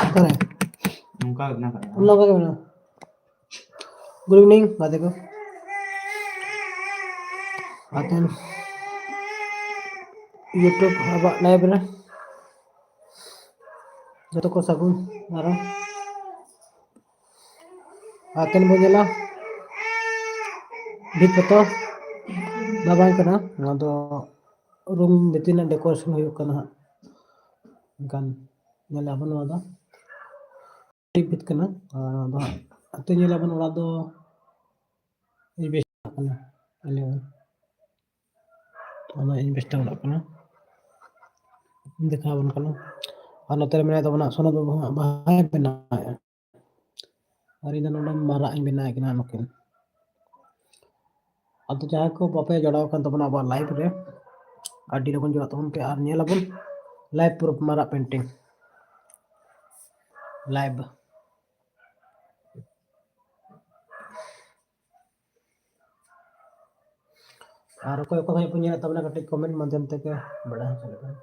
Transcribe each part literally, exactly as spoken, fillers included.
ᱚᱠᱟᱨᱮ? ᱱᱚᱝᱠᱟ ᱜᱮ ᱢᱮᱱᱟᱜ ᱟᱠᱟᱫᱟ᱾ ᱚᱱᱟ ᱠᱚᱜᱮ ᱢᱮᱱᱟᱜᱼᱟ᱾ Good evening, ᱜᱟᱛᱮ ᱠᱚ᱾ ᱟᱛᱮᱱ YouTube ᱟᱵᱚᱣᱟᱜ live ᱨᱮ ᱡᱚᱛᱚ ᱠᱚ ᱥᱟᱹᱜᱩᱱ ᱫᱟᱨᱟᱢ᱾ ᱟᱛᱮᱱ ᱵᱚᱱ ᱧᱮᱞᱟ ᱵᱷᱤᱛ ᱯᱚᱛᱚᱵ ᱫᱚ ᱵᱟᱝ ᱠᱟᱱᱟ, ᱱᱚᱣᱟ ᱫᱚ room ᱵᱷᱤᱛᱤᱨ ᱨᱮᱱᱟᱜ decoration ᱦᱩᱭᱩᱜ ᱠᱟᱱᱟ ᱦᱟᱸᱜ᱾ ᱮᱱᱠᱷᱟᱱ ᱧᱮᱞ ᱟᱵᱚᱱ ᱱᱚᱣᱟ ᱫᱚ ᱴᱤᱠ ᱵᱷᱤᱛ ᱠᱟᱱᱟ᱾ ᱟᱨ ᱱᱚᱣᱟ ᱫᱚ ᱦᱟᱸᱜ ᱟᱛᱮ ᱧᱮᱞ ᱟᱵᱚᱱ ᱚᱲᱟᱜ ᱫᱚ ᱤᱧ ᱵᱮᱥ ᱠᱟᱱᱟ᱾ ᱟᱞᱮ ᱚᱱᱟ ᱤᱧ ᱵᱮᱥ ᱚᱲᱟᱜ ᱠᱟᱱᱟ, ᱫᱮᱠᱷᱟᱣ ᱟᱵᱚᱱ ᱠᱟᱱᱟ᱾ ᱟᱨ ᱱᱚᱛᱮ ᱨᱮ ᱢᱮᱱᱟᱭ ᱛᱟᱵᱚᱱᱟ ᱥᱚᱱᱚᱛ ᱵᱟᱹᱵᱩ ᱦᱟᱸᱜ ᱵᱟᱦᱟᱭ ᱵᱮᱱᱟᱣᱮᱫᱼᱟ᱾ ᱟᱨ ᱤᱧ ᱫᱚ ᱱᱚᱰᱮ ᱢᱟᱨᱟᱜ ᱤᱧ ᱵᱮᱱᱟᱣᱮᱫ ᱠᱤᱱᱟ ᱱᱩᱠᱤᱱ᱾ ᱟᱫᱚ ᱡᱟᱦᱟᱸᱭ ᱠᱚ ᱵᱟᱯᱮ ᱡᱚᱲᱟᱣ ᱟᱠᱟᱱ ᱛᱟᱵᱚᱱᱟ ᱟᱵᱚᱣᱟᱜ live ᱨᱮ, ᱟᱹᱰᱤ ᱞᱚᱜᱚᱱ ᱡᱚᱲᱟᱜ ᱛᱟᱵᱚᱱ ᱯᱮ ᱟᱨ ᱧᱮᱞ ᱟᱵᱚᱱ live ᱯᱩᱨᱟᱹ ᱢᱟᱨᱟᱜ painting live᱾ ᱟᱨ ᱚᱠᱚᱭ ᱚᱠᱟ ᱠᱷᱚᱱ ᱯᱮ ᱧᱮᱞᱮᱫ ᱛᱟᱵᱚᱱᱟ ᱠᱟᱹᱴᱤᱡ comment ᱢᱟᱫᱽᱫᱷᱚᱢ ᱛᱮᱜᱮ ᱵᱟᱲᱟᱭ ᱦᱚᱪᱚ ᱞᱮᱠᱷᱟᱱ᱾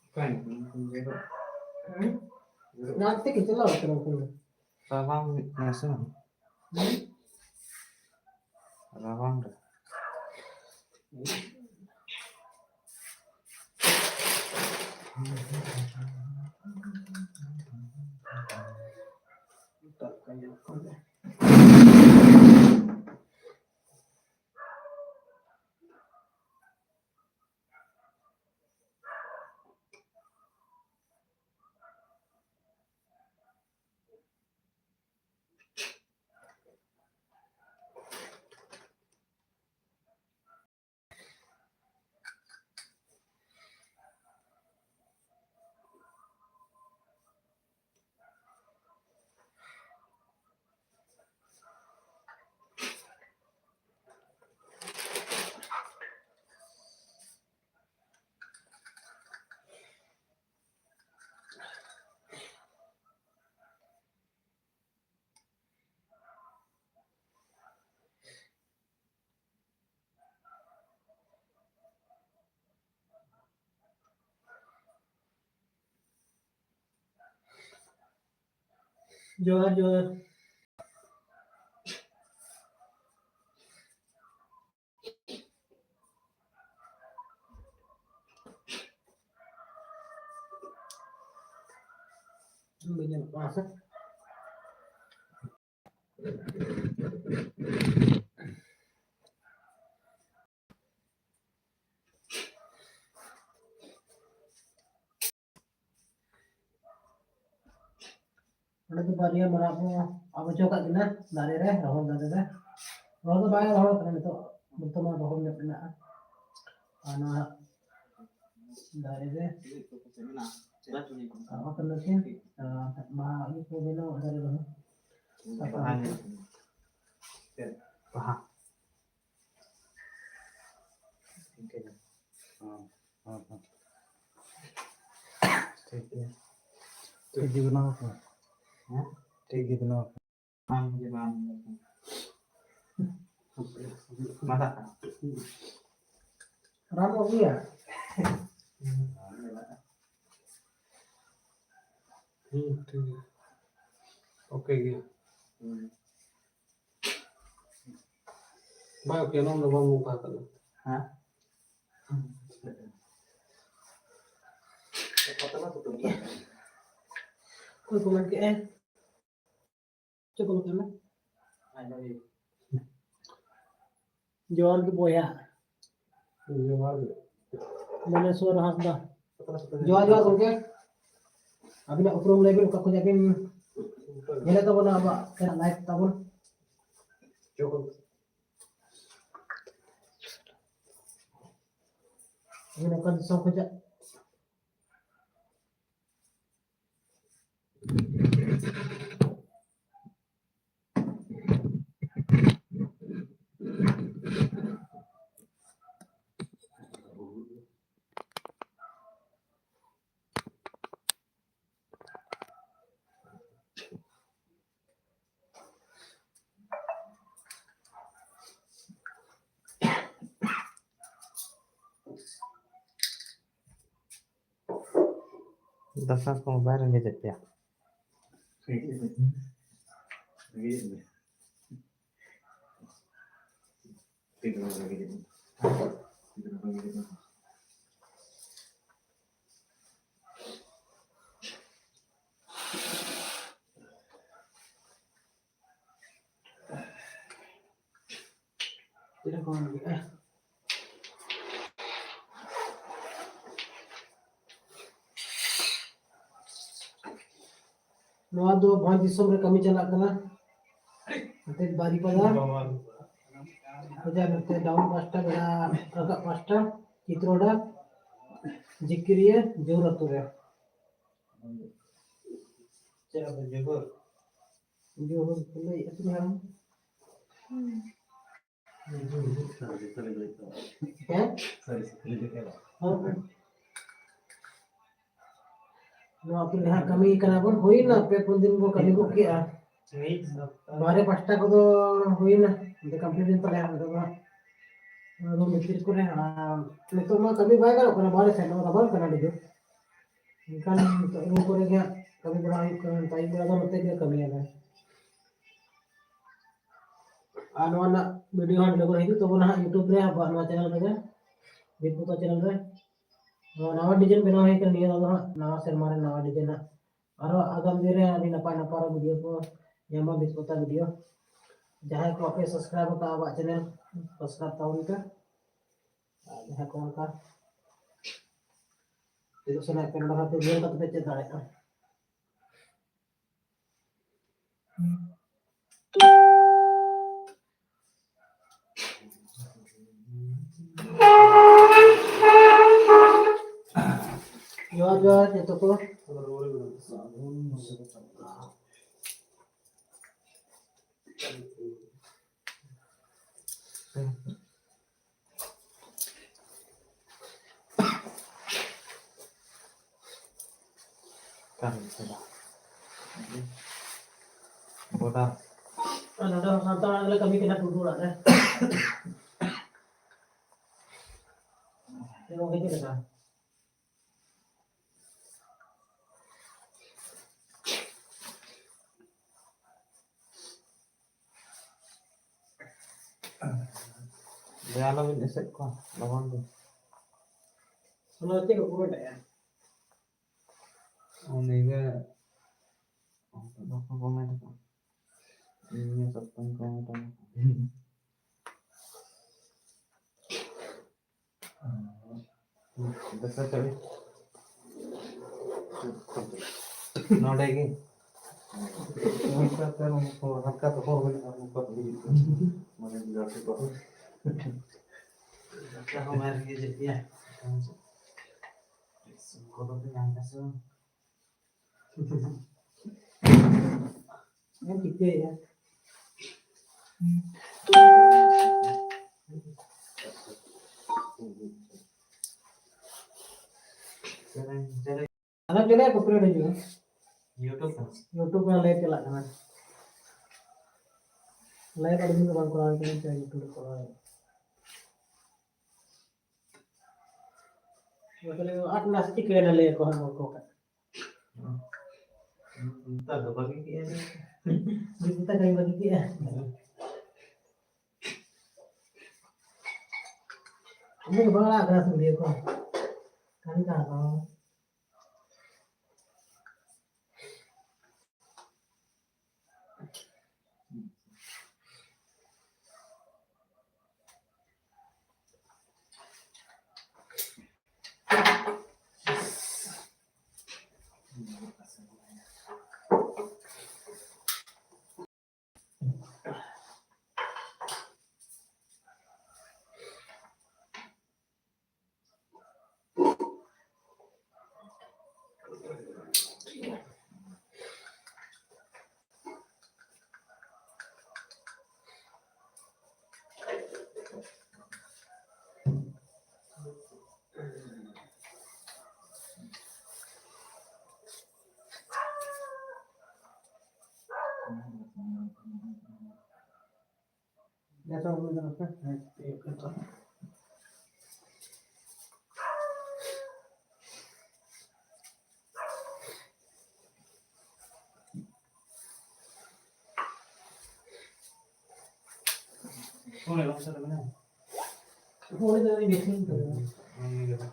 ᱚᱠᱟᱭᱮᱱᱟ? ᱦᱩᱸ? ᱚᱱᱟ ᱛᱮᱜᱮ ᱪᱟᱞᱟᱣ ᱠᱟᱱᱟ ᱠᱚ᱾ ᱨᱟᱵᱟᱝ ᱦᱩᱭᱩᱜ ᱠᱟᱱᱟ ᱥᱮ ᱵᱟᱝ? ᱦᱩᱸ? ᱨᱟᱵᱟᱝ ᱨᱮ᱾ ᱡᱚᱦᱟᱨ, ᱡᱚᱦᱟᱨ᱾ ᱵᱟᱹᱧ ᱧᱮᱞᱚᱜ ᱠᱟᱱᱟ ᱥᱮ? ᱚᱸᱰᱮ ᱫᱚ ᱵᱟᱨᱭᱟ ᱢᱟᱨᱟᱜ ᱵᱚ ᱟᱵ ᱦᱚᱪᱚ ᱠᱟᱜ ᱠᱤᱱᱟ ᱫᱟᱨᱮ ᱨᱮ, ᱨᱚᱦᱚᱲ ᱫᱟᱨᱮ ᱨᱮ᱾ ᱨᱚᱦᱚᱲ ᱫᱚ ᱵᱟᱭ ᱨᱚᱦᱚᱲ ᱠᱟᱱᱟ ᱱᱤᱛᱚᱜ, ᱵᱚᱨᱛᱚᱢᱟᱱ ᱨᱚᱦᱚᱲ ᱧᱚᱜ ᱢᱮᱱᱟᱜᱼᱟ᱾ ᱟᱨ ᱱᱚᱣᱟ ᱫᱟᱨᱮ ᱨᱮ ᱟᱵ ᱠᱟᱱᱟ ᱠᱤᱱ, ᱟᱨ ᱢᱟ ᱤᱭᱟᱹ ᱠᱚ ᱵᱮᱱᱟᱣ ᱫᱟᱨᱮ ᱨᱮᱦᱚᱸ᱾ ᱵᱟᱦᱟ ᱧᱮᱞᱚᱜ ᱠᱟᱱᱟ᱾ ᱵᱟᱦᱟ᱾ ᱤᱱᱠᱟᱹ ᱜᱮ᱾ ᱦᱮᱸ, ᱦᱮᱸ, ᱦᱮᱸ᱾ ᱴᱷᱤᱠ ᱜᱮᱭᱟ᱾ ᱴᱷᱤᱠ ᱜᱮ ᱵᱮᱱᱟᱣ ᱟᱠᱟᱱᱟ᱾ ᱦᱮᱸ? ᱴᱷᱤᱠ ᱜᱮ ᱵᱮᱱᱟᱣ ᱟᱠᱟᱱᱟ᱾ ᱵᱟᱝ, ᱡᱮ ᱵᱟᱝ᱾ ᱢᱟᱫᱟ᱾ ᱨᱟᱱ ᱟᱹᱜᱩᱭᱟ᱾ ᱦᱩᱸ, ᱴᱷᱤᱠ ᱜᱮᱭᱟ᱾ ᱳᱠᱮ ᱜᱮᱭᱟ᱾ ᱦᱩᱸ᱾ ᱵᱟᱭ ᱳᱠᱮ, ᱱᱚᱣᱟ ᱫᱚ ᱵᱟᱝ ᱱᱚᱝᱠᱟ ᱠᱟᱱᱟ᱾ ᱦᱮᱸ? ᱚᱠᱚᱭ ᱠᱚ ᱢᱮᱱ ᱠᱮᱜᱼᱟ? ᱪᱮᱫ ᱠᱚ ᱢᱮᱛᱟᱜ ᱠᱟᱱᱟ? ᱡᱚᱦᱟᱨ ᱜᱮ ᱵᱚᱭᱦᱟ᱾ ᱡᱚᱦᱟᱨ ᱜᱮ᱾ ᱢᱚᱱᱮᱥᱣᱚᱨ ᱦᱟᱸᱥᱫᱟ᱾ ᱡᱚᱦᱟᱨ, ᱡᱚᱦᱟᱨ ᱜᱚᱢᱠᱮ᱾ ᱟᱹᱵᱤᱱᱟᱜ ᱩᱯᱨᱩᱢ ᱞᱟᱹᱭ ᱵᱤᱱ, ᱚᱠᱟ ᱠᱷᱚᱱ ᱵᱤᱱ ᱧᱮᱞᱮᱫ ᱛᱟᱵᱚᱱᱟ ᱟᱵᱚᱣᱟᱜ ᱞᱟᱭᱤᱵᱷ ᱛᱟᱵᱚᱱ? ᱟᱹᱵᱤᱱ ᱚᱠᱟ ᱫᱤᱥᱚᱢ ᱠᱷᱚᱱᱟᱜ? ᱫᱟᱠᱟ ᱠᱚ ᱵᱟᱭ ᱨᱮᱸᱜᱮᱡᱮᱫ ᱯᱮᱭᱟ? ᱱᱚᱣᱟ ᱫᱚ ᱵᱷᱚᱸᱡᱽ ᱫᱤᱥᱚᱢ ᱨᱮ ᱠᱟᱹᱢᱤ ᱪᱟᱞᱟᱜ ᱠᱟᱱᱟ᱾ ᱱᱚᱛᱮ ᱵᱟᱨᱤᱯᱟᱫᱟ, ᱚᱡᱟ ᱱᱚᱛᱮ ᱰᱟᱣᱩᱱ ᱯᱟᱥᱴᱟ, ᱵᱮᱲᱟ ᱨᱟᱠᱟᱵ ᱯᱟᱥᱴᱟ, ᱪᱤᱛᱨᱚᱰᱟ, ᱡᱤᱠᱤᱨᱤᱭᱟᱹ, ᱡᱳᱦᱚᱨ ᱟᱹᱛᱩ ᱨᱮ᱾ ᱪᱮᱫ ᱟᱹᱛᱩ? ᱡᱳᱦᱚᱨ? ᱡᱳᱦᱚᱨ ᱠᱚ ᱞᱟᱹᱭᱮᱫᱼᱟ ᱥᱮ ᱵᱟᱝ? ᱦᱮᱸ? ᱱᱚᱣᱟ ᱠᱚᱨᱮ ᱦᱟᱸᱜ ᱠᱟᱹᱢᱤ ᱠᱟᱱᱟ ᱵᱚᱱ, ᱦᱩᱭᱱᱟ ᱯᱮ ᱯᱩᱱ ᱫᱤᱱ ᱵᱚᱱ ᱠᱟᱹᱢᱤ ᱜᱚᱫ ᱠᱮᱜᱼᱟ᱾ ᱵᱟᱨᱦᱮ ᱯᱟᱥᱴᱟ ᱠᱚᱫᱚ ᱦᱩᱭᱱᱟ, ᱚᱱᱛᱮ complete ᱮᱱ ᱛᱟᱞᱮᱭᱟ᱾ ᱱᱤᱛᱚᱜ ᱫᱚ room ᱵᱷᱤᱛᱤᱨ ᱠᱚᱨᱮ, ᱟᱨ ᱱᱤᱛᱚᱜ ᱢᱟ ᱠᱟᱹᱢᱤ ᱵᱟᱭ ᱜᱟᱱᱚᱜ ᱠᱟᱱᱟ ᱵᱟᱨᱦᱮ ᱥᱮᱱ, ᱱᱚᱣᱟ ᱫᱚ ᱵᱟᱝ ᱠᱟᱱᱟ ᱟᱹᱰᱤ ᱡᱳᱨ᱾ ᱮᱱᱠᱷᱟᱱ ᱱᱤᱛᱚᱜ room ᱠᱚᱨᱮ ᱜᱮ ᱦᱟᱸᱜ ᱠᱟᱹᱢᱤ ᱵᱟᱲᱟ ᱦᱩᱭᱩᱜ ᱠᱟᱱᱟ, ᱟᱹᱭᱩᱵ ᱵᱮᱲᱟ ᱫᱚ ᱱᱚᱛᱮ ᱜᱮ ᱠᱟᱹᱢᱤᱭᱟᱞᱮ᱾ ᱟᱨ ᱱᱚᱣᱟ ᱨᱮᱱᱟᱜ video ᱦᱚᱸ ᱟᱹᱰᱤ ᱞᱚᱜᱚᱱ ᱦᱤᱡᱩᱜ ᱛᱟᱵᱚᱱᱟ ᱦᱟᱸᱜ YouTube ᱨᱮ, ᱟᱵᱚᱣᱟᱜ ᱱᱚᱣᱟ channel ᱨᱮᱜᱮ, ᱵᱤᱨᱯᱚᱛᱟ channel ᱨᱮ᱾ ᱱᱚᱣᱟ ᱱᱟᱣᱟ design ᱵᱮᱱᱟᱣ ᱦᱩᱭ ᱠᱟᱱᱟ, ᱱᱤᱭᱟᱹ ᱫᱷᱟᱣ ᱫᱚ ᱦᱟᱸᱜ ᱱᱟᱣᱟ ᱥᱮᱨᱢᱟ ᱨᱮ ᱱᱟᱣᱟ design ᱦᱟᱸᱜ᱾ ᱟᱨᱚ ᱟᱜᱟᱢ ᱫᱤᱱ ᱨᱮ ᱟᱹᱰᱤ ᱱᱟᱯᱟᱭ ᱱᱟᱯᱟᱭ ᱟᱨᱚ video ᱠᱚ ᱧᱟᱢᱟ, ᱵᱤᱨᱯᱚᱛᱟ video᱾ ᱡᱟᱦᱟᱸᱭ ᱠᱚ ᱟᱯᱮ subscribe ᱟᱠᱟᱫ ᱟᱵᱚᱣᱟᱜ channel, subscribe ᱛᱟᱵᱚᱱ ᱯᱮ᱾ ᱟᱨ ᱡᱟᱦᱟᱸᱭ ᱠᱚ ᱚᱱᱠᱟ ᱪᱮᱫᱚᱜ ᱥᱟᱱᱟᱭᱮᱫ ᱯᱮ, ᱱᱚᱰᱮ ᱠᱷᱚᱱ ᱯᱮ ᱧᱮᱞ ᱠᱟᱛᱮ ᱯᱮ ᱪᱮᱫ ᱫᱟᱲᱮᱭᱟᱜᱼᱟ᱾ ᱡᱚᱦᱟᱨ ᱡᱚᱦᱟᱨ ᱡᱚᱛᱚ ᱠᱚ᱾ ᱚᱠᱟᱨᱮ ᱪᱟᱞᱟᱜ? ᱵᱚᱰᱟᱨ᱾ ᱟᱨ ᱱᱚᱰᱮ ᱦᱚᱸ ᱥᱟᱱᱛᱟᱲ ᱚᱲᱟᱜ ᱨᱮᱞᱮ ᱠᱟᱹᱢᱤ ᱠᱟᱱᱟ, ᱴᱩᱰᱩ ᱚᱲᱟᱜ ᱨᱮ᱾ ᱪᱮᱫ ᱜᱚᱝᱠᱮ, ᱪᱮᱫ ᱞᱮᱠᱟ? ᱟᱞᱚᱵᱤᱱ ᱮᱥᱮᱫ ᱠᱚᱣᱟ ᱞᱚᱜᱚᱱ ᱜᱮ᱾ ᱚᱱᱟ ᱪᱮᱫ ᱠᱚ ᱠᱚᱢᱮᱱᱴ ᱮᱜᱼᱟ? ᱩᱱᱤ ᱜᱮ ᱵᱟᱠᱚ ᱠᱚᱢᱮᱱᱴ ᱠᱚᱣᱟ᱾ ᱤᱧ ᱜᱮ ᱥᱚᱠᱛᱚᱧ ᱠᱚᱢᱮᱱᱴ ᱟᱢᱟ᱾ ᱫᱮᱥᱮ ᱪᱟᱹᱵᱤ᱾ ᱱᱚᱰᱮ ᱜᱮ᱾ ᱚᱱᱠᱟ ᱛᱮ ᱦᱟᱞᱠᱟ ᱫᱚᱦᱚ ᱦᱩᱭᱩᱜᱼᱟ, ᱱᱚᱝᱠᱟ ᱫᱚ ᱦᱩᱭᱩᱜ ᱠᱟᱱᱟ᱾ ᱢᱟᱱᱮ ᱵᱤᱨᱟᱴ ᱠᱚ᱾ ᱫᱟᱠᱟ ᱦᱚᱸ ᱵᱟᱭ ᱨᱮᱸᱜᱮᱡᱮᱫ ᱜᱮᱭᱟ᱾ ᱠᱚᱫᱚ ᱯᱮ ᱧᱟᱢ ᱮᱫᱟ ᱥᱮ ᱵᱟᱝ? ᱪᱮᱫ ᱮᱢ ᱪᱤᱠᱟᱹᱭᱮᱫᱼᱟ? ᱥᱮᱨᱮᱧ, ᱥᱮᱨᱮᱧ᱾ ᱟᱫᱚ ᱪᱮᱫ ᱞᱮᱠᱟ copyright ᱦᱤᱡᱩᱜᱼᱟ? YouTube ᱠᱷᱚᱱ᱾ YouTube ᱠᱷᱚᱱ live ᱪᱟᱞᱟᱜ ᱠᱟᱱᱟ᱾ Live ᱟᱹᱰᱤ ᱫᱤᱱ ᱫᱚ ᱵᱟᱝ ᱠᱚᱨᱟᱣ ᱦᱩᱭ ᱠᱟᱱᱟ, ᱪᱮᱫ YouTube ᱨᱮ ᱠᱚᱨᱟᱣ ᱦᱩᱭᱩᱜᱼᱟ᱾ ᱛᱟᱦᱞᱮ ᱟᱴ ᱢᱟᱥ ᱪᱤᱠᱟᱹᱭᱮᱱᱟ ᱞᱟᱹᱭ ᱟᱠᱚ ᱦᱟᱸᱜ ᱦᱚᱲ ᱠᱚ ᱠᱷᱟᱡ᱾ ᱱᱮᱛᱟᱨ ᱫᱚ ᱵᱟᱹᱜᱤ ᱠᱮᱜᱼᱟ ᱞᱮ᱾ ᱱᱮᱛᱟᱨ ᱠᱟᱹᱢᱤ ᱵᱟᱹᱜᱤ ᱠᱮᱜᱼᱟ᱾ ᱩᱱᱤ ᱫᱚ ᱵᱟᱝ ᱟᱲᱟᱜ ᱠᱟᱱᱟ ᱥᱮ video ᱠᱚ? ᱠᱟᱹᱢᱤ ᱠᱟᱱᱟ ᱠᱚ᱾ ᱦᱳᱭ, ᱫᱚ ᱤᱧ ᱜᱮ ᱴᱷᱤᱠ ᱠᱟᱫᱟ᱾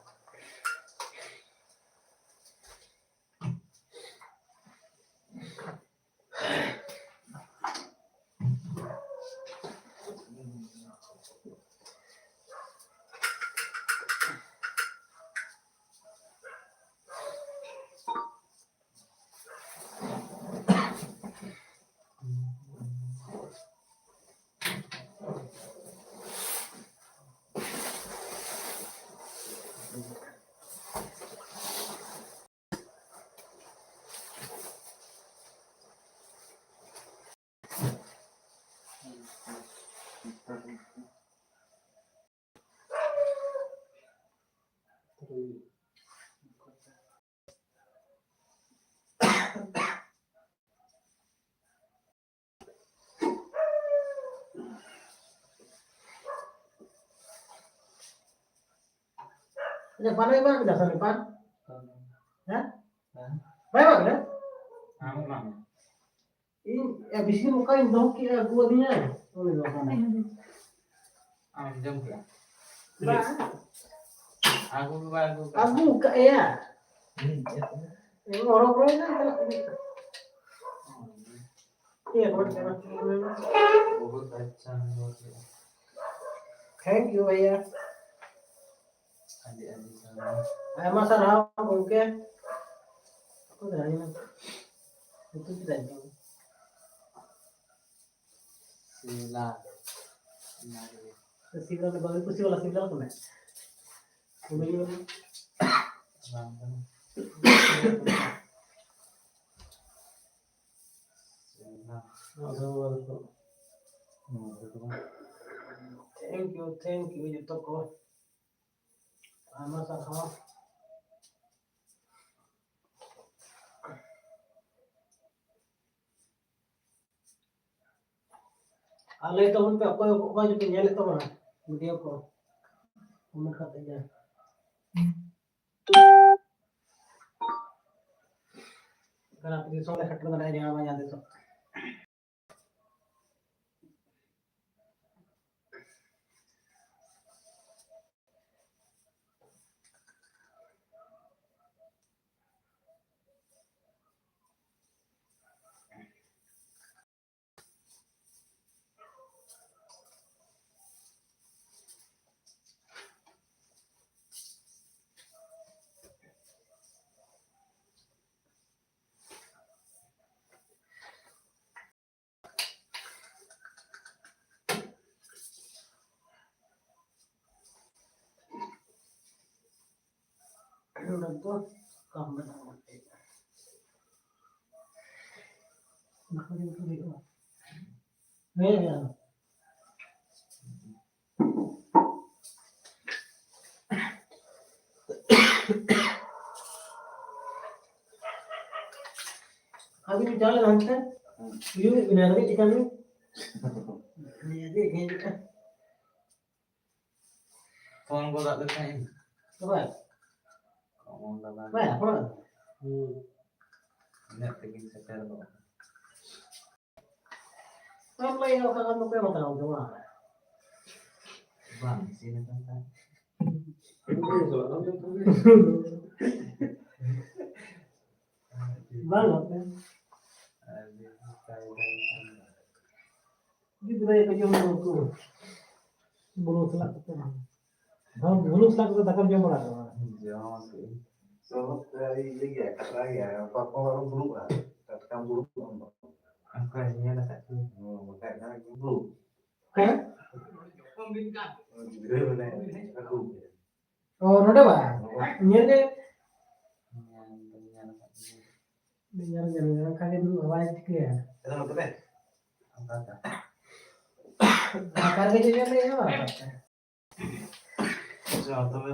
ᱟᱪᱪᱷᱟ, ᱯᱟᱱ ᱮ ᱮᱢᱟ ᱠᱮᱫᱟ ᱥᱮ ᱯᱟᱱ? ᱦᱮᱸ? ᱦᱮᱸ? ᱵᱟᱭ ᱮᱢᱟ ᱠᱮᱫᱟ? ᱟᱢ ᱮᱢᱟᱜ ᱢᱮ᱾ ᱤᱧ, ᱮ, ᱵᱮᱥᱤ ᱚᱠᱟᱧ ᱫᱚᱦᱚ ᱠᱮᱜᱼᱟ, ᱟᱹᱜᱩ ᱟᱹᱫᱤᱧᱟ᱾ ᱩᱱᱤ ᱫᱚ ᱵᱟᱝ᱾ ᱟᱢ ᱡᱚᱢ ᱠᱮᱫᱟ? ᱵᱟᱝ᱾ ᱟᱹᱜᱩ ᱜᱮ ᱵᱟᱭ ᱟᱹᱜᱩ ᱠᱟᱜ᱾ ᱟᱹᱜᱩ ᱠᱟᱜ ᱮᱭᱟ᱾ ᱦᱩᱸ, ᱪᱮᱫ? ᱤᱧ ᱦᱚᱨᱚ ᱵᱚᱨᱚᱭᱮᱱᱟ, ᱪᱟᱞᱟᱜ ᱠᱟᱹᱱᱟᱹᱧ᱾ ᱤᱭᱟᱹ, ᱵᱚᱞ ᱪᱟᱞᱟᱜ ᱠᱟᱹᱱᱟᱹᱧ᱾ ᱵᱚᱦᱩᱛ ᱟᱪᱪᱷᱟ, ᱵᱚᱦᱩᱛ ᱟᱪᱪᱷᱟ᱾ Thank you, ᱵᱷᱟᱭᱭᱟ᱾ ᱟᱹᱰᱤ, ᱟᱹᱰᱤ ᱥᱟᱨᱦᱟᱣ᱾ ᱟᱭᱢᱟ ᱥᱟᱨᱦᱟᱣ ᱜᱚᱢᱠᱮ᱾ ᱚᱠᱚᱭ ᱠᱟᱱᱟᱭ? ᱧᱩᱛᱩᱢ ᱪᱮᱫ ᱛᱟᱭ? ᱥᱤᱞᱟ᱾ ᱥᱤᱞᱟ ᱫᱚ ᱵᱟᱝ ᱠᱩᱥᱤ ᱵᱟᱞᱟ ᱥᱤᱞᱟ ᱠᱟᱱᱟᱭ᱾ ᱩᱱᱤ ᱜᱮ ᱵᱟᱝ ᱠᱟᱱᱟ᱾ ᱥᱤᱞᱟ᱾ ᱟᱫᱚ ᱵᱟᱝ ᱠᱚ᱾ ᱱᱚᱣᱟ ᱫᱚ ᱵᱟᱝ᱾ Thank you, thank you ᱡᱚᱛᱚ ᱠᱚ᱾ ᱟᱭᱢᱟ ᱥᱟᱨᱦᱟᱣ᱾ ᱟᱨ ᱞᱟᱹᱭ ᱛᱟᱵᱚᱱ ᱯᱮ, ᱚᱠᱚᱭ ᱚᱠᱚᱭ ᱡᱩᱫᱤ ᱧᱮᱞᱮᱫ ᱛᱟᱵᱚᱱᱟ video ᱠᱚ, comment ᱠᱟᱛᱮ ᱜᱮ᱾ ᱠᱟᱱᱟ ᱛᱤᱥ ᱦᱚᱸ ᱞᱮ ᱥᱮᱴᱮᱨ ᱫᱟᱲᱮᱭᱟᱜᱼᱟ ᱡᱟᱦᱟᱸ ᱵᱟᱝ ᱡᱟᱦᱟᱸ ᱛᱤᱥ ᱦᱚᱸ᱾ ᱱᱚᱰᱮ ᱫᱚ ᱠᱟᱢ ᱢᱮᱱᱟᱜᱼᱟ᱾ ᱚᱱᱟ ᱠᱚ ᱡᱚᱛᱚ ᱦᱩᱭᱩᱜᱼᱟ᱾ ᱦᱮᱸ, ᱦᱮᱸ᱾ ᱟᱹᱵᱤᱱ ᱪᱟᱞᱟᱜ ᱞᱮᱱ ᱦᱟᱱᱛᱮ? ᱦᱮᱸ᱾ ᱩᱭᱩᱝ ᱮᱫ ᱵᱤᱱᱟ, ᱨᱮᱸᱜᱮᱡ ᱠᱟᱱᱟ ᱵᱤᱱ? ᱦᱮᱸ, ᱦᱮᱸ, ᱦᱮᱸ᱾ ᱯᱷᱳᱱ ᱜᱚᱫ ᱟᱫ ᱞᱮ ᱛᱟᱦᱮᱸᱫ᱾ ᱚᱠᱚᱭ? ᱠᱚᱢᱚᱞ ᱫᱟᱫᱟ᱾ ᱚᱠᱚᱭ? ᱦᱩᱸ᱾ ᱤᱱᱟᱹᱜ ᱛᱮᱜᱤᱧ ᱥᱮᱴᱮᱨ ᱜᱚᱫ ᱮᱱᱟ᱾ ᱵᱟᱢ ᱞᱟᱹᱭ ᱟᱠᱟᱫ ᱠᱷᱟᱱ ᱫᱚ ᱚᱠᱚᱭ ᱵᱟᱛᱟᱣ ᱟᱢ ᱠᱟᱱᱟ? ᱵᱟᱝ ᱤᱥᱤᱱ ᱟᱠᱟᱱ ᱛᱟᱦᱮᱸᱫ᱾ ᱵᱟᱝ ᱟᱯᱮ᱾ ᱟᱹᱰᱤ ᱱᱟᱯᱟᱭ ᱠᱟᱱ ᱠᱷᱟᱱ ᱫᱚ᱾ ᱜᱤᱫᱽᱨᱟᱹ ᱠᱚ ᱡᱚᱢ ᱠᱚ᱾ ᱵᱩᱞᱩᱝ ᱥᱟᱞᱟᱜ ᱠᱟᱛᱮ᱾ ᱦᱚᱸ, ᱵᱩᱞᱩᱝ ᱥᱟᱞᱟᱜ ᱠᱟᱛᱮ ᱫᱟᱠᱟᱢ ᱡᱚᱢ ᱵᱟᱲᱟ ᱠᱟᱫᱟ? ᱡᱚᱢ ᱠᱮᱫᱟᱹᱧ᱾ ᱥᱚᱦᱚᱫ ᱛᱮ ᱟᱹᱰᱤ ᱤᱭᱟᱹ ᱜᱮᱭᱟ, ᱠᱟᱛᱞᱟ ᱜᱮᱭᱟ᱾ ᱯᱟᱨᱠᱚᱢ ᱟᱨᱚ ᱫᱩᱲᱩᱵᱼᱟ᱾ ᱴᱟᱴᱠᱟᱢ ᱫᱩᱲᱩᱵ ᱠᱚᱜᱼᱟ᱾ ᱚᱱᱠᱟ ᱧᱮᱞ ᱟᱠᱟᱫ ᱠᱚᱣᱟ᱾ ᱦᱚᱸ, ᱵᱟᱠᱷᱟᱡ ᱡᱟᱦᱟᱸᱭ ᱠᱚ ᱫᱩᱲᱩᱵ᱾ ᱦᱮᱸ? ᱜᱤᱫᱽᱨᱟᱹ ᱢᱟᱱᱮ ᱟᱹᱛᱩ᱾ ᱚ, ᱱᱚᱰᱮ ᱵᱟ? ᱱᱚᱰᱮ᱾ ᱧᱮᱞ ᱧᱮᱞ᱾ ᱧᱮᱞ ᱫᱚᱧ ᱧᱮᱞ ᱟᱠᱟᱫ ᱜᱮᱭᱟ᱾ ᱧᱮᱞ ᱧᱮᱞ ᱧᱮᱞ ᱠᱷᱟᱱ ᱜᱮ ᱫᱩᱲᱩᱵ ᱦᱚᱸ ᱵᱟᱭ ᱴᱷᱤᱠᱟᱹᱭᱟ᱾ ᱪᱮᱫᱟᱜ ᱱᱚᱛᱮ ᱨᱮ? ᱚᱱᱠᱟ ᱛᱮ᱾ ᱞᱟᱛᱟᱨ ᱜᱮ ᱡᱚᱡᱚᱢ ᱞᱟᱹᱭ ᱦᱚᱸ ᱵᱟᱝ ᱞᱟᱛᱟᱨ ᱛᱮ᱾ ᱟᱪᱪᱷᱟ, ᱛᱚᱵᱮ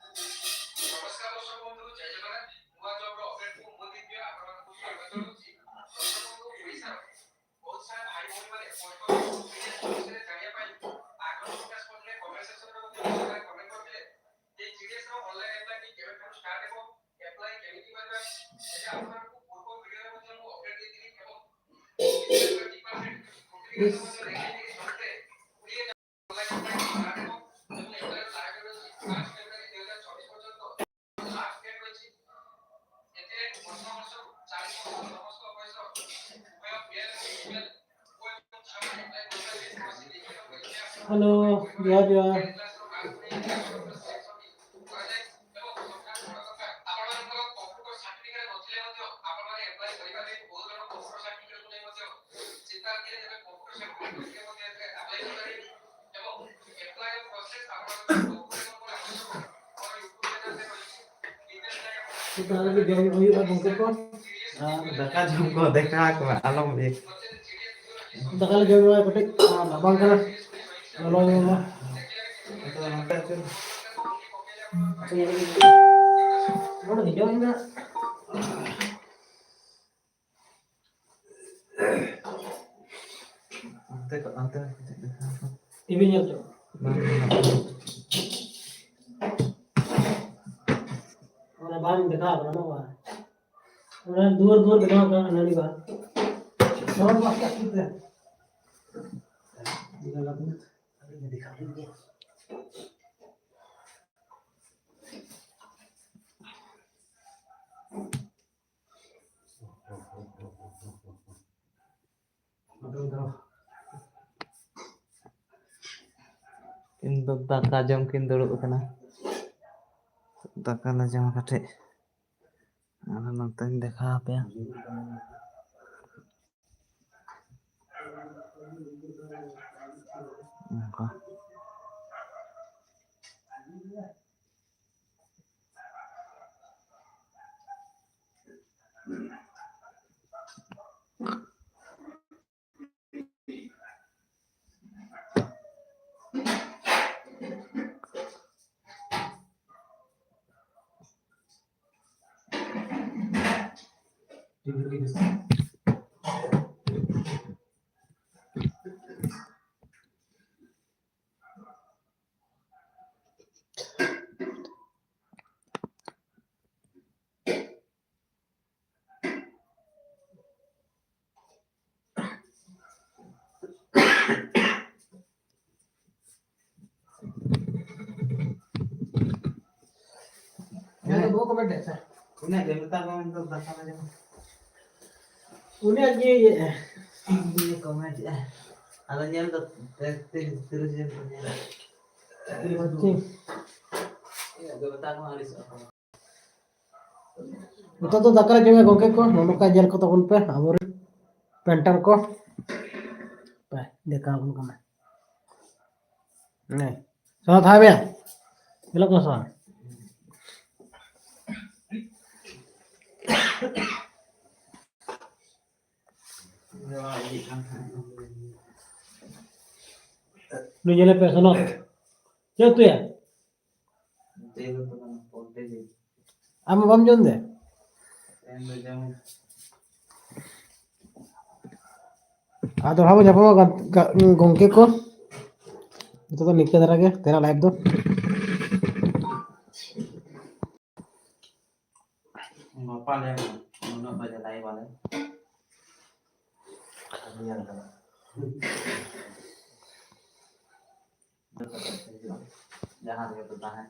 ନମସ୍କାର ଦର୍ଶକ ବନ୍ଧୁ, ଜୟ ଜଗନ୍ନାଥ। ନୂଆ ଜବର ଅପଡେଟକୁ ମୁଁ ଦିବ୍ୟ ଆପଣମାନଙ୍କୁ ସ୍ୱାଗତ ଜଣାଉଛି। ଦର୍ଶକ ବନ୍ଧୁ, ଓଡ଼ିଶାର ବହୁତ ସାରା ଭାଇ ଭଉଣୀମାନେ ପୋଷ୍ଟ ଅଫିସ ବିଜନେସ ବିଷୟରେ ଜାଣିବା ପାଇଁ ଆଗ୍ରହ ପ୍ରକାଶ କରିଥିଲେ। କମେଣ୍ଟ ସେକ୍ସନରେ ମଧ୍ୟ ବହୁତ ସାରା କମେଣ୍ଟ କରିଥିଲେ ଯେ ଜିଡିଏସ ର ଅନଲାଇନ ଆପ୍ଲାଏ କେବେଠାରୁ ଷ୍ଟାର୍ଟ ହେବ, ଆପ୍ଲାଏ କେମିତି କରିବା। ତେବେ ଆପଣମାନଙ୍କୁ ପୂର୍ବ ଭିଡ଼ିଓରେ ମଧ୍ୟ ᱦᱮᱞᱳ, ᱡᱚᱦᱟᱨ ᱡᱚᱦᱟᱨ᱾ ᱛᱟᱦᱚᱞᱮ ᱡᱚᱢ ᱦᱩᱭᱩᱜᱼᱟ ᱜᱚᱢᱠᱮ ᱠᱚ᱾ ᱟᱨ ᱫᱟᱠᱟ ᱡᱚᱢ ᱠᱚ ᱫᱮᱠᱷᱟ ᱟᱠᱚ ᱢᱮ, ᱟᱞᱚᱢ ᱤᱭᱟᱹ᱾ ᱫᱟᱠᱟ ᱞᱮ ᱡᱚᱢ ᱦᱩᱭᱩᱜᱼᱟ, ᱠᱟᱹᱴᱤᱡ ᱨᱟᱵᱟᱝ ᱠᱟᱱᱟ, ᱞᱚᱞᱚ ᱧᱚᱜ ᱢᱟ᱾ ᱟᱫᱚ ᱱᱚᱛᱮ ᱟᱹᱪᱩᱨ᱾ ᱱᱚᱰᱮ ᱦᱤᱡᱩᱜ ᱢᱮ᱾ ᱚᱱᱛᱮ ᱠᱚ, ᱚᱱᱛᱮ ᱠᱚ ᱪᱮᱫ ᱞᱮᱠᱟ? ᱴᱤᱵᱷᱤ ᱧᱮᱞ ᱪᱚ᱾ ᱵᱟᱝ ᱜᱟᱱᱚᱜ ᱠᱟᱱᱟ᱾ ᱚᱱᱟ ᱵᱟᱝ ᱫᱮᱠᱷᱟᱣ ᱠᱟᱱᱟ, ᱵᱟᱝ? ᱚᱱᱟ ᱫᱩᱣᱟᱹᱨ, ᱫᱩᱣᱟᱹᱨ ᱵᱮᱱᱟᱣ ᱠᱟᱱᱟ, ᱱᱟᱹᱲᱤ ᱵᱟᱦᱟ᱾ ᱱᱚᱣᱟ ᱢᱟ ᱪᱮᱫ ᱛᱮ? ᱫᱮᱠᱷᱟᱣ ᱞᱮᱱ ᱜᱮ᱾ ᱤᱧ ᱫᱚ ᱫᱟᱠᱟ ᱡᱚᱢ ᱠᱤᱱ ᱫᱩᱲᱩᱵ ᱟᱠᱟᱱᱟ᱾ ᱫᱟᱠᱟ ᱞᱮ ᱡᱚᱢᱟ ᱠᱟᱹᱴᱤᱡ᱾ ᱟᱨ ᱱᱚᱛᱮᱧ ᱫᱮᱠᱷᱟᱣ ᱟᱯᱮᱭᱟ᱾ ᱚᱱᱠᱟ᱾ ᱩᱱᱤᱭᱟᱜ ᱜᱮ ᱢᱮᱛᱟ ᱠᱚ ᱢᱮ ᱱᱤᱛᱚᱜ ᱫᱟᱠᱟ ᱞᱟᱹᱜᱤᱫ᱾ ᱩᱱᱤᱭᱟᱜ ᱜᱮ ᱤᱭᱟᱹ᱾ ᱩᱱᱤ ᱠᱚᱢᱮᱱᱴ ᱮᱜᱼᱟ᱾ ᱟᱫᱚ ᱧᱮᱞ ᱫᱚ ᱛᱤᱨᱤᱥ, ᱛᱤᱨᱤᱥ ᱡᱚᱱ ᱠᱚ ᱧᱮᱞᱟ᱾ ᱟᱪᱪᱷᱟ᱾ ᱤᱱᱟᱹᱜ ᱜᱮ ᱢᱮᱛᱟ ᱠᱚ ᱢᱮ, ᱟᱹᱲᱤᱥᱚᱜ ᱟᱠᱚ᱾ ᱱᱤᱛᱚᱜ ᱫᱚ ᱫᱟᱠᱟ ᱞᱮ ᱡᱚᱢᱟ ᱜᱚᱝᱠᱮ ᱠᱚ, ᱱᱚᱜᱼᱚ ᱱᱚᱝᱠᱟ ᱧᱮᱞ ᱠᱚ ᱛᱟᱵᱚᱱ ᱯᱮ ᱟᱵᱚᱨᱮᱱ ᱯᱮᱱᱴᱟᱨ ᱠᱚ᱾ ᱯᱮ, ᱫᱮᱠᱷᱟᱣ ᱟᱵᱚᱱ ᱠᱟᱱᱟ᱾ ᱦᱮᱸ᱾ ᱥᱚᱱᱟ ᱛᱷᱟᱭ ᱵᱮ᱾ ᱧᱮᱞᱚᱜ ᱠᱟᱱᱟ ᱥᱮ ᱵᱟᱝ? ᱱᱩᱭ ᱧᱮᱞᱮ ᱯᱮ, ᱥᱚᱱᱚᱛ᱾ ᱪᱮᱫ ᱩᱛᱩᱭᱟ? ᱟᱢ ᱵᱟᱢ ᱡᱚᱢ ᱫᱮ? ᱟᱨ ᱫᱚᱦᱲᱟ ᱵᱚᱱ ᱧᱟᱯᱟᱢᱟ ᱜᱟ-, ᱜᱟ-, ᱜᱚᱝᱠᱮ ᱠᱚ᱾ ᱱᱤᱛᱚᱜ ᱫᱚ ᱱᱤᱝᱠᱟᱹ ᱫᱷᱟᱨᱟ ᱜᱮ ᱛᱮᱨᱟ ᱞᱟᱭᱤᱵᱷ ᱫᱚ᱾ ᱜᱟᱯᱟ ᱞᱮ ᱩᱱᱟᱹᱜ ᱵᱟᱡᱮ ᱞᱟᱭᱤᱵᱷ ᱟᱞᱮ᱾ ᱧᱮᱞ ᱠᱟᱫᱟ᱾ ᱡᱟᱦᱟᱸ ᱨᱮᱜᱮ ᱯᱮ ᱛᱟᱦᱮᱱ᱾